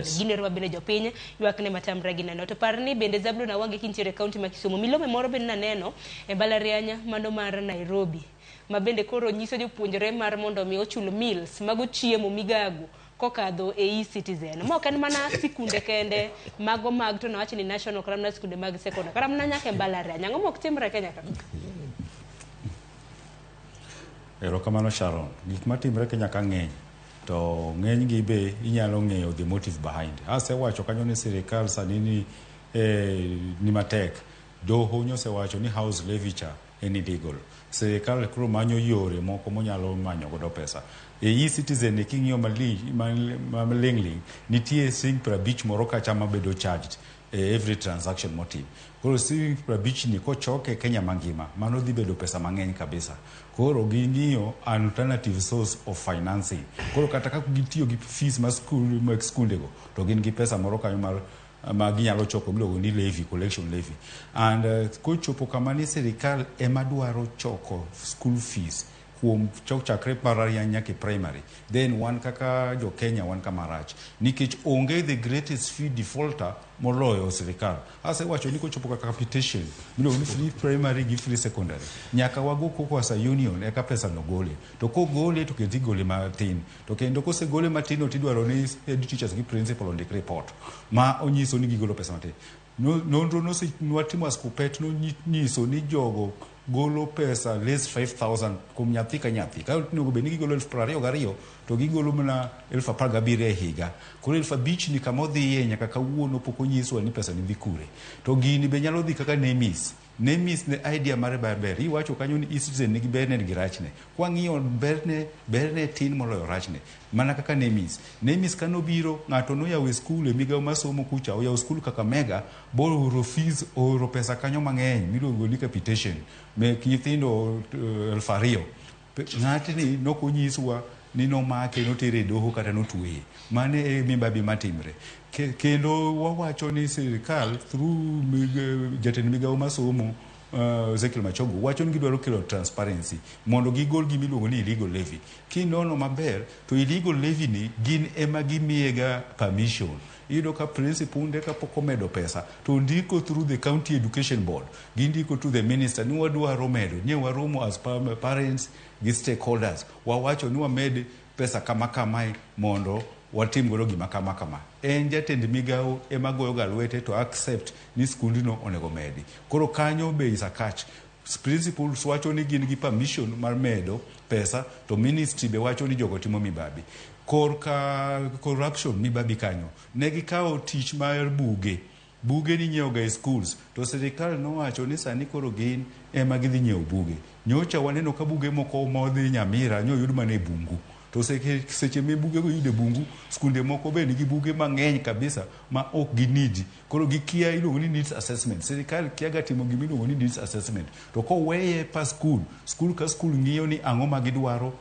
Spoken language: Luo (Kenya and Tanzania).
Gino ma bende jopiny ywak ne matamre gi neno. To par ni bende Zablon Awange kintiere e kaunti ma Kisumu, milome moro bende naneno e mbalariany mano mar Nairobi, ma bende koro nyiso jopuonjre mar mondo mi ochul meals mago chiemo migago kokadho e e-Citizen. Ma ok en mana sikunde kende mago mag to nawach ni national kata mana sikunde mag secondary kata mana nyaka e mbalariany. Ang'o mok timre e Kenya ka? Erokamano, Sharon. Gik matimre Kenya ka ng'eny to ng'eny gi be inyalo ng'eyo the motive behind. Asewacho kanyo ni sirikal sani ni matek. Doho nyosewacho ni house levy cha en illegal. Sirikal koro manyo yore moko monyalo manyo godo pesa. E e-Citizen ni king'iyo maling' ling' nitie siling 50 moro kacha mabedo charged e every transaction motim. Koro siling 50 ni kochoke Kenya mangima, mano dhi bedo pesa mang'eny kabisa. Koro ging'iyo alternative source of financing. Koro kata ka gitiyo gi fees mar school mag skundego, to gin gi pesa moro kanyo mar ma ginyalo choko miluongo ni levy, collection levy. And kochopo kama ni sirikal ema dwaro choko school fees kuom chakre mbalariany nyaka e primary, then wan kaka jo Kenya wan kama rach nikech onge the greatest fee defaulter moloyo sirikal. Asewacho ni kochopo kaka capitation miluongo ni free primary gi free secondary, nyaka wago koko as a union eka pesa no gole. To kogole to kendo igole matin, to kendo kosegole matin to tidwaro ni head teachers gi principal ondik report ma onyiso ni gigolo pesa matin. Nonro nwatimo as KUPPET nonyiso ni jogo golo pesa less 5000 kuom nyathi ka nyathi. Ka onego bed ni gigolo 22,000 to gigolo mana 17,000 e higa. Koro 5,000 ni kama odhiye nyaka kawuono pok onyiswa ni pesa ni dhi kure. To gini be nyalo dhi kaka NEMIS. NEMIS ne idea mare ber. Iwacho kanyo ni e-Citizen nigi berne gi rachne. Kwang'iyo berne, berne tin moloyo rachne. Mana kaka NEMIS. NEMIS kanobiro, ng'ato noyawo e skul e migawo mar somo kucha, oyawo skul Kakamega, booro fees, ooro pesa kanyo mang'eny miluongo ni capitation mek nyithindo 2,000. Ng'atni nokonyiswa ni nomake, notere e doho kata notweye. Mano e mibabi matimre. Kendo wawacho ni sirikal through jatend migawo mar somo Ezekiel Machogu wacho ni gidwaro kelo transparency mondo gigol gima iluongo ni illegal levy. Kinono maber to illegal levy ni gin ema gimiyega permission. Iyudo ka principal kapok omedo pesa to ndiko through the county education board, gindiko to the minister ni wadwaro medo. Nye waromo as parents gi stakeholders, wawacho ni wamed pesa kama kamae mondo watim godo gima kama kama. En jatend migawo ema goyo ga lwete to accept ni skundno onego medi. Koro kanyo be is a catch. Principals wacho ni gin gi permission mar medo pesa to ministry be wacho ni jogo timo mibabi. Korka corruption, mibabi kanyo, ne gikawo tich mar buge. Buge ninyiewo ga e schools to sirikal nowacho ni sani koro gin ema gidhi nyiewo buge. Nyocha waneno ka buge moko modhi Nyamira nyoyud mana e bungu. To seche ma bugego iyudo e bungu, skunde moko be nigi buge mang'eny kabisa ma ok ginidi. Koro gikia iluongo ni needs assessment. Sirikal kia ga timo gima iluongo ni needs assessment. To koweye pa skul, skul ka skul ng'iyo ni ang'o ma gidwaro.